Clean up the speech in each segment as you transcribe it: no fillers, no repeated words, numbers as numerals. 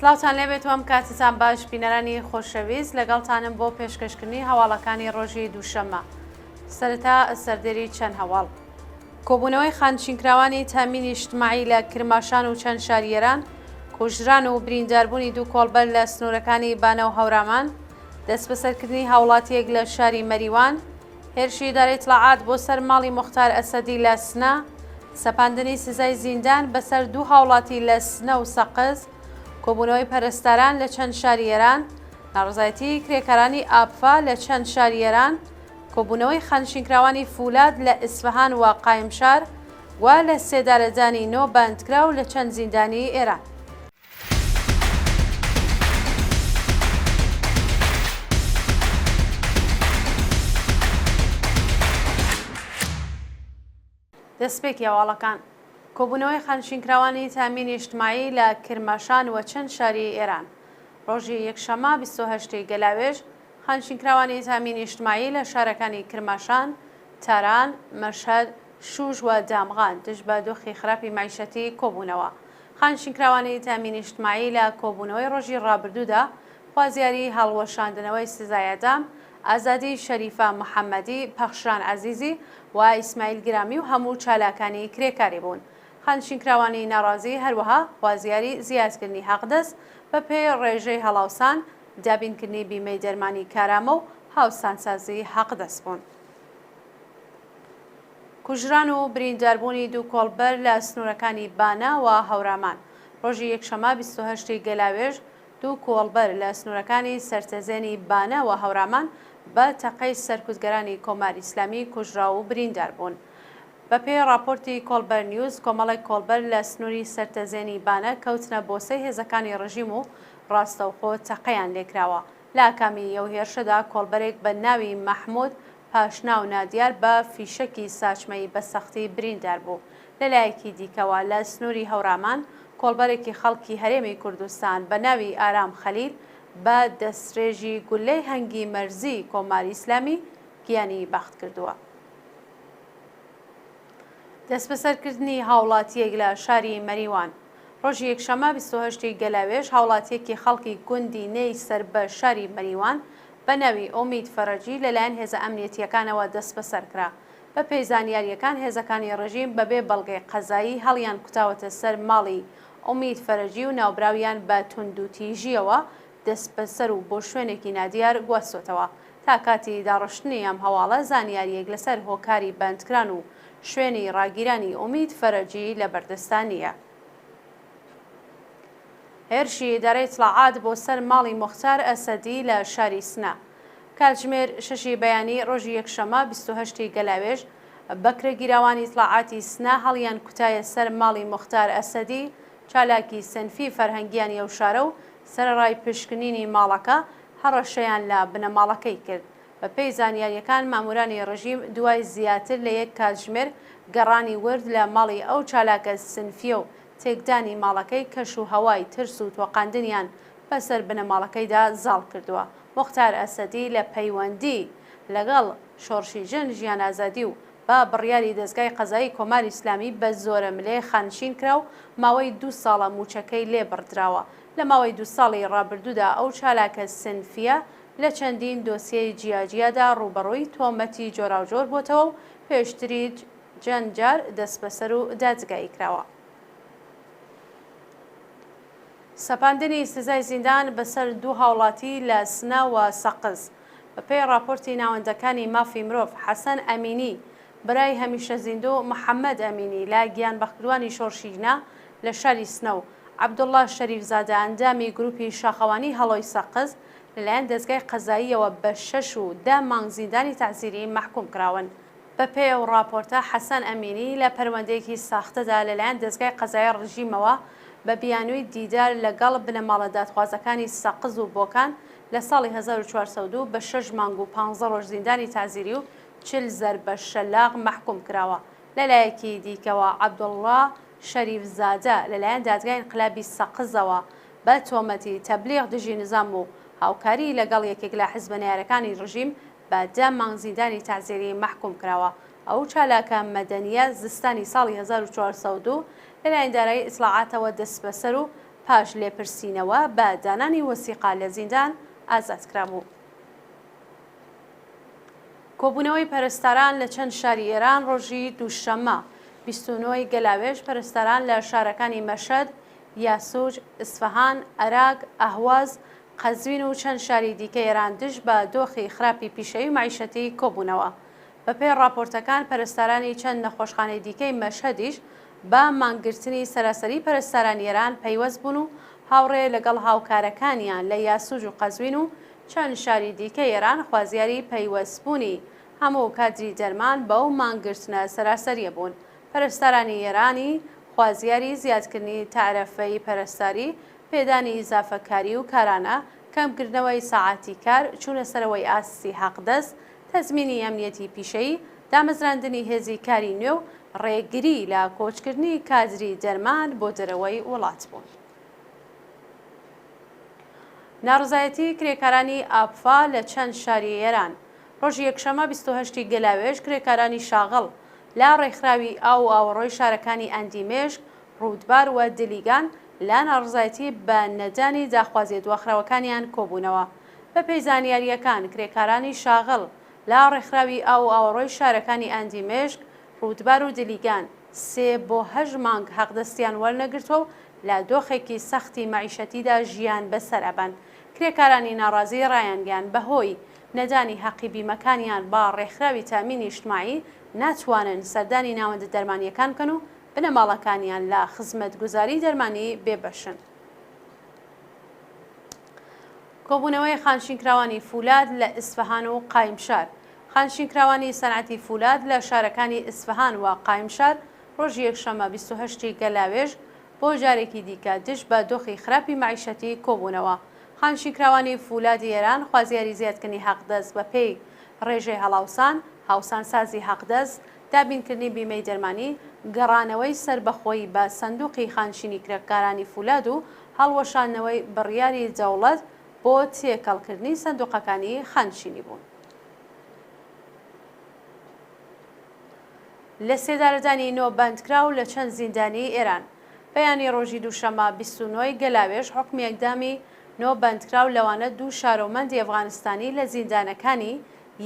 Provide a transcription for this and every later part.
سڵاوتان لێبێت و ئەم کاتتان باش بینەرانی خۆشەویست لەگەڵتانم بۆ پێشکەشکردنی هەواڵەکانی ڕۆژی دووشەممە سەرەتا سەردێری چەند هەواڵ. کۆبوونەوەی خانشینکراوانی تامینی ئیجتماعی لە کرماشان و چەند شاری ئێران، کوژران و برینداربوونی دوو کۆڵبەر لە سنوورەکانی بانە و هەورامان، دەستبەسەرکردنی هاوڵاتییەک لە شاری مەریوان، هێرشی ئیدارەی ئیتڵاعات بۆ سەر ماڵی موختار ئەسەدی لە سنە، سەپاندنی سزای زیندان بەسەر دوو هاوڵاتی لە سنە و سەقز، کۆبوونەوەی پەرستاران لە چەند شاری ئێران، ناڕەزایەتیی کرێکارانی ئاپفا لە چەند شاری ئێران، کۆبوونەوەی خانشینکراوانی فولاد لە ئیسفەهان و قایمشار و لە سێدارەدانی نۆ بەندکراو لە چەند زیندانی ئێران. دەستپێکی هەواڵەکان. کۆبوونەوەی خانشینکراوانی تامینی ئیجتماعی لە کرماشان و چەند شاری ئێران. ڕۆژی یەکشەممە 28 ی گەلاوێژ، خانشینکراوانی تامینی ئیجتماعی لە شارەکانی کرماشان، تاران، مەشهەد، شوش و دامغان دژ بە دۆخی خراپی مەعیشەتی کۆبوونەوە. خانشینکراوانی تامینی ئیجتماعی لە کۆبوونەوەی ڕۆژی ڕابردوودا خوازیاری هەڵوەشاندنەوەی سزای ئێعدام، ئازادی شەریفە محەممەدی، پەخشان عەزیزی و ئیسماعیل گرامی و هەموو چالاکانی کرێکاری بوون. خانشینکراوانی ناڕازی هەروەها خوازیاری زیادکردنی حەقدەست بەپێی ڕێژەی هەڵاوسان، دابینکردنی بیمەی دەرمانی کارامە و هاوسانسازی حەقدەست بوون. کوژران و برینداربوونی دوو کۆڵبەر لە سنوورەکانی بانە و هەورامان. ڕۆژی یەکشەممە 28 ی گەلاوێژ، دوو کۆڵبەر لە سنوورەکانی سەرتەزێنی بانە و هەورامان بە تەقەی سەرکوتگەرانی کۆماری ئیسلامی کوژراو و بریندار بوون. بەپێی ڕاپۆرتی کۆڵبەر نیوز، کۆمەڵێک کۆڵبەر لە سنووری سەرتەزێنی بانە کەوتنە بۆسەی هێزەکانی ڕژیم و ڕاستەوخۆ تەقەیان لێکراوە. لە ئاکامی ئەو هێرشەدا کۆڵبەرێک بە ناوی مەحموود پاشناو نادیار بە فیشەکی ساچمەیی بە سەختی بریندار بوو. لە لایەکی دیکەوە لە سنووری هەورامان کۆڵبەرێکی خەڵکی هەرێمی کوردستان بە ناوی ئارام خەلیل بە دەسترێژی گوللەی هەنگی مەرزیی کۆماری ئیسلامی گیانی بەخت کردووە. دەستبەسەرکردنی هاوڵاتییەک لە شاری مەریوان. ڕۆژی یەکشەممە 28 ی گەلاوێژ هاوڵاتییەکی خەڵکی گوندی نێی سەر بە شاری مەریوان بە ناوی ئومید فەرەجی لەلایەن هێزە ئەمنیەتییەکانەوە دەستبەسەر کرا. بەپێی زانیارییەکان هێزەکانی ڕژیم بەبێ بەڵگەی قەزایی هەڵیان کوتاوەتە سەر ماڵی ئومید فەرەجی و ناوبراویان بە توندوتیژییەوە دەستبەسەر و بۆ شوێنێکی نادیار گواستۆتەوە. تا کاتی داڕشتنی ئەم هەواڵە زانیارییەک لەسەر هۆکاری بەندکران و شوێنی ڕاگیرانی ئومید فەرەجی لەبەردەستدا نییە. هێرشی ئیدارەی ئیتڵاعات بۆ سەر ماڵی موختار ئەسەدی لە شاری سنە. کاتژمێر شەشی بەیانی ڕۆژی یەکشەممە 28 ی گەلاوێژ، بەکرێگیراوانی ئیتڵاعاتی سنە هەڵیان کوتایە سەر ماڵی موختار ئەسەدی، چالاکی سنفی فەرهەنگیانی ئەو شارە و سەرەڕای پشکنینی ماڵەکە، هەڕەشەیان لە بنەماڵەکەی کرد. بەپێی زانیارییەکان ماموورانی ڕژیم دوای زیاتر لە یەک کاتژمێر گەڕانی ورد لە ماڵی ئەو چالاکە سنفییە و تێکدانی ماڵەکەی کەش و هەوای ترس و تۆقاندنیان بەسەر بنەماڵەکەیدا زاڵ کردووە. موختار ئەسەدی لە پەیوەندی لەگەڵ شۆڕشی ژن ژیان ئازادی و بە بڕیاری دەزگای قەزایی کۆماری ئیسلامی بە زۆرەملێ خانشین کرا و ماوەی دوو ساڵە مووچەکەی لێ بڕدراوە. لە ماوەی دوو ساڵی ڕابردوودا ئەو چالاکە سنفییە لە چەندین دۆسیەی جیاجیادا ڕووبەڕووی تۆمەتی جۆراوجۆر بۆتەوە و پێشتریش جەند جار دەستبەسەر و دادگایی کراوە. سەپاندنی سزای زیندان بەسەر دوو هاوڵاتی لە سنە و سەقز. بەپێی ڕاپۆرتی ناوەندەکانی مافی مرۆڤ، حەسەن ئەمینی، برای هەمیشە زیندوو محەممەد ئەمینی لە گیانبەختکردووانی شۆڕشی ژینا لە شاری سنە و عەبدوڵڵا شەریفزادە ئەندامی گرووپی شاخەوانی هەڵۆی سەقز لەلایەن دەزگای قەزاییەوە بە شەش و دە مانگ زیندانی تەعزیری مەحکووم کراون. بەپێی ئەو ڕاپۆرتە، حەسەن ئەمینی لە پەروەندەیەکی ساختەدا لەلایەن دەزگای قەزایی ڕژیمەوە بە بیانووی دیدار لەگەڵ بنەماڵە دادخوازەکانی سەقز و بۆکان لە ساڵی 1402 بە شەش مانگ و پانزە ڕۆژ زیندانی تەعزیری و 40 زەربە شەلاق مەحکووم کراوە. لەلایەکی دیکەوە عەبدوڵڵا شەریفزادە لەلایەن دادگای ئینقلابی سەقزەوە بە تۆمەتی تەبلیغ دژی نزام و هاوکاری لەگەڵ یەکێک لە حزبە نەیارەکانی ڕژیم بە دە مانگ زیندانی تەعزیری مەحکووم کراوە. ئەو چالاکە مەدەنییە زستانی ساڵی 1402 لەلایەن ئیدارەی ئیتڵاعاتەوە دەستبەسەر و. پاش لێپرسینەوە بە دانانی وەسیقە لە زیندان ئازاد کرابوو. کۆبوونەوەی پەرستاران لە چەند شاری ئێران ڕۆژی دووشەممە 29 ی گەلاوێژ پەرستاران لە شارەکانی مەشهەد، یاسوج، ئیسفەهان، ئەراک، ئەهواز، قەزوین و چەند شاری دیکەی ئێران دژ بە دۆخی خراپی پیشەیی و مەعیشەتی کۆبوونەوە. بەپێی ڕاپۆرتەکان پەرستارانی چەند نەخۆشخانەی دیکەی مەشهەدیش بە مانگرتنی سەراسەری پەرستارانی ئێران پەیوەست بوون و هاوڕێ لەگەڵ هاوکارەکانیان لە یاسوج و قەزوین و چەند شاری دیکەی ئێران خوازیاری پەیوەستبوونی هەموو کادری دەرمان بەو مانگرتنە سەراسەرییە بوون. پەرستارانی ئێرانی خوازیاری زیادکردنی تەعرەفەی پەرستاری، پێدانی ئیزافەکاری و کارانە، کەمکردنەوەی سەعاتی کار، چوونەسەرەوەی ئاستی حەقدەست، تەزمینی ئەمنیەتی پیشەیی، دامەزراندنی هێزی کاری نوێ و ڕێگری لە کۆچکردنی کادری دەرمان بۆ دەرەوەی وڵات بوون. ناڕەزایەتی کرێکارانی ئاپفا لە چەند شاری ئێران ڕۆژی یەکشەممە 28 ی گەلاوێژ کرێکارانی شاغڵ لە ڕێکخراوی ئاو و ئاوەڕۆی شارەکانی ئەندیمێشک، ڕوودبار و دلیگان لە ناڕەزایەتی بە نەدانی داخوازیە دواخراوەکانیان کۆبوونەوە. بەپێی زانیارییەکان کرێکارانی شاغڵ لە ڕێکخراوی ئاو و ئاوەڕۆی شارەکانی ئەندیمێشک، ڕوودبار و دلیگان سێ بۆ هەشت مانگ حەقدەستیان وەرنەگرتووە و لە دۆخێکی سەختی مەعیشەتیدا ژیان بەسەر ئەبەن. کرێکارانی ناڕازی ڕایانگەیاند بەهۆی نەدانی هەقی بیمەکانیان بە ڕێکخراوی تامینی ئیجتماعی ناتوانن سەردانی ناوەندە دەرمانییەکان بکەن و بنەماڵەکانیان لە خزمەتگوزاری دەرمانی بێبەشن. کۆبوونەوەی خانشینکراوانی فولاد لە ئیسفەهان و قایمشار خانشینکراوانی سەنعەتی فولاد لە شارەکانی ئیسفەهان و قایمشار ڕۆژی یەکشەممە 28 ی گەلاوێژ بۆ جارێکی دیکە دژ بە دۆخی خراپی مەعیشەتی کۆبوونەوە. خانشینکراوانی فولادی ئێران خوازیاری زیادکردنی حەقدەست بە پێی ڕێژەی هەڵاوسان، هاوسانسازی حەقدەست، دابینکردنی بیمەی دەرمانی، گەڕانەوەی سەربەخۆیی بە سەندوقی خانشینی کرێکارانی فولاد و هەڵوەشاندنەوەی بڕیاری دەوڵەت بۆ تێکەڵکردنی سەندوقەکانی خانشینی بوون. لەسێدارەدانی نۆ بەندکراو لە چەند زیندانی ئێران. بەیانی ڕۆژی دووشەممە 29 ی گەلاوێژ حوکمی ئێعدامی نۆ بەندکراو لەوانە دوو شارۆمەندی ئەفغانستانی لە زیندانەکانی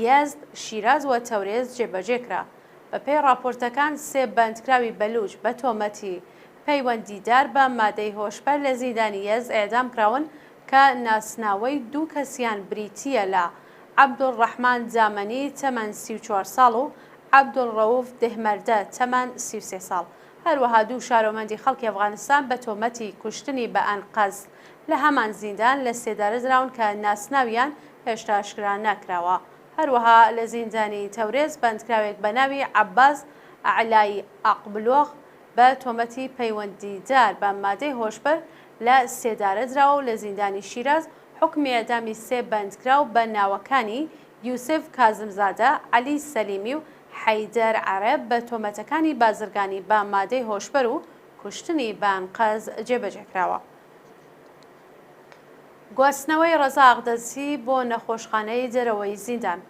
یەزد، شیراز و تەورێز جێبەجێ کرا. بەپێی ڕاپۆرتەکان سێ بەندکراوی بەلووچ بە تۆمەتی پەیوەندیدار بە مادەی هۆشبەر لە زیندانی یەزد ئێعدام کراون کە ناسناوەی دوو کەسیان بریتییە لە عەبدولڕەحمان جامەنی تەمەن 34 ساڵ و عەبدولڕەوف دهمەردە تەمەن 33 ساڵ. هەروەها دوو شارۆمەندی خەڵکی ئەفغانستان بە تۆمەتی کوشتنی بە ئەنقەست لە هەمان زیندان لە سێدارە دراون کە ناسناویان هێشتا ئاشکرا نەکراوە. هەروەها لە زیندانی تەورێز بەندکراوێک بە ناوی عەباس ئەعلایی ئاقبلۆغ بە تۆمەتی پەیوەندیدار بە مادەی هۆشبەر لە سێدارە دراوە و لە زیندانی شیراز حوکمی ئێعدامی سێ بەندکراو بە ناوەکانی یوسف کازمزادە، عەلی سەلیمی و حەیدەر عەرەب بە تۆمەتەکانی بازرگانی بە مادەی هۆشبەر و کوشتنی بە ئەنقەست جێبەجێ کراوە. گواستنەوەی ڕەزا ئەقدەسی بۆ نەخۆشخانەی دەرەوەی زیندان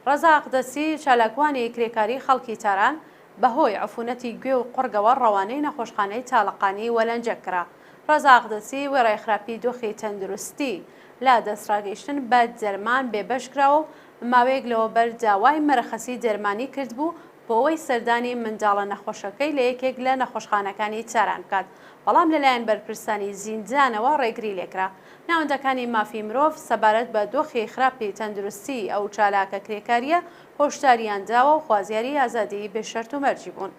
ڕەزا ئەقدەسی، چالاکوانی کرێکاری خەڵکی تاران، بەهۆی عفونەتی گوێ و قوڕگەوە ڕەوانەی نەخۆشخانەی تاڵەقانی وەلەنجەک کرا. ڕەزا ئەقدەسی وێڕای خراپی دۆخی تەندروستی لە دەستڕاگەیشتن بە دەرمان بێبەش کراوە و ماوەیەک لەوەبەر داوای مەرەخەسی دەرمانی کردبوو بۆ ئەوەی سەردانی منداڵە نەخۆشەکەی لە یەکێک لە نەخۆشخانەکانی تاران بکات، بەڵام لەلایەن بەرپرسانی زیندانەوە ڕێگری لێکرا. ناوەندەکانی مافی مرۆڤ سەبارەت بە دۆخی خراپی تەندروستیی ئەو چالاکە کرێکارییە هۆشدارییان داوە و خوازیاری ئازادیی بێ شەرت و مەرجی بوون.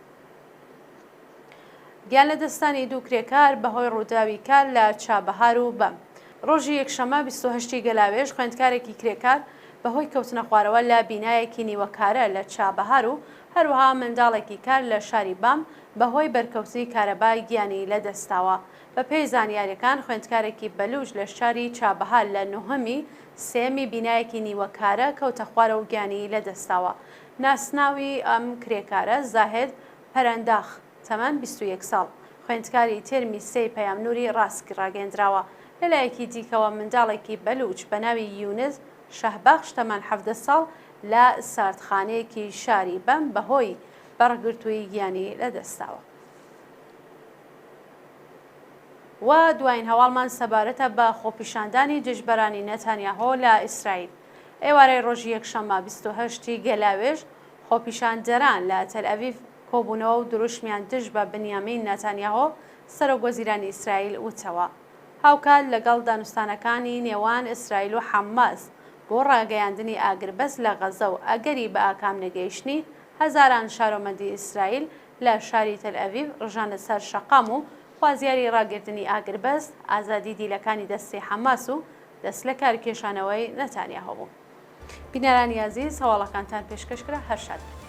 گیانلەدەستدانی دوو کرێکار بەهۆی ڕووداوی کار لە چابەهار و بەم. ڕۆژی یەکشەممە 28 ی گەلاوێژ خوێندکارێکی کرێکار بەهۆی کەوتنەخوارەوە لە بینایەکی نیوەکارە لە چابەهار و هەروەها منداڵێکی کار لە شاری بام بەهۆی بەرکەوتنی کارەبا گیانی لەدەستداوە. بەپێی زانیاریەکان خوێندکارێکی بەلوچ لە شاری چابەهار لە نهۆمی سێیەمی بینایەکی نیوەکارە کەوتەخوارەوە و گیانی لەدەستداوە. ناسناوی ئەم کرێکارە زاهێد پەرەنداخ، تەمەن 21 ساڵ، خوێندکاری تێرمی سێی پەیام نوری ڕاسک ڕاگەیەندراوە. لەلایەکی دیکەوە منداڵێکی بەلوچ بە ناوی یونس شەهبەخش تەمەن 17 ساڵ لە ساردخانەیەکی شاری بەم بەهۆی بەڕگرتوویی گیانی لەدەستداوە. و دوایین هەواڵمان سەبارەتە بە خۆپیشاندانی دژبەرانی نەتانیاهۆ لە ئیسرائیل. ئێوارەی ڕۆژی یەکشەممە 28 ی گەلاوێژ، خۆپیشاندەران لە تەلئەڤیڤ کۆبوونەوە و دروشمیان دژ بە بنیامین ناتانیاهۆ سەرۆک وەزیرانی ئیسرائیل وتەوە. هاوکات لەگەڵ دانوستانەکانی نێوان ئیسرائیل و حەماس بۆ ڕاگەیاندنی ئاگربەست لە غەزە و ئەگەری بە ئاکام نەگەیشتنی، هەزاران شارۆمەندی ئیسرائیل لە شاری تەلئەڤیڤ ڕژانە سەر شەقام و خوازیاری ڕاگرتنی ئاگربەست، ئازادی دیلەکانی دەستی حەماس و دەستلەکارکێشانەوەی نەتانیاهۆ بوون. بینەرانی ئازیز هەواڵەکانتان پێشکەش کرا هەر شاد بن.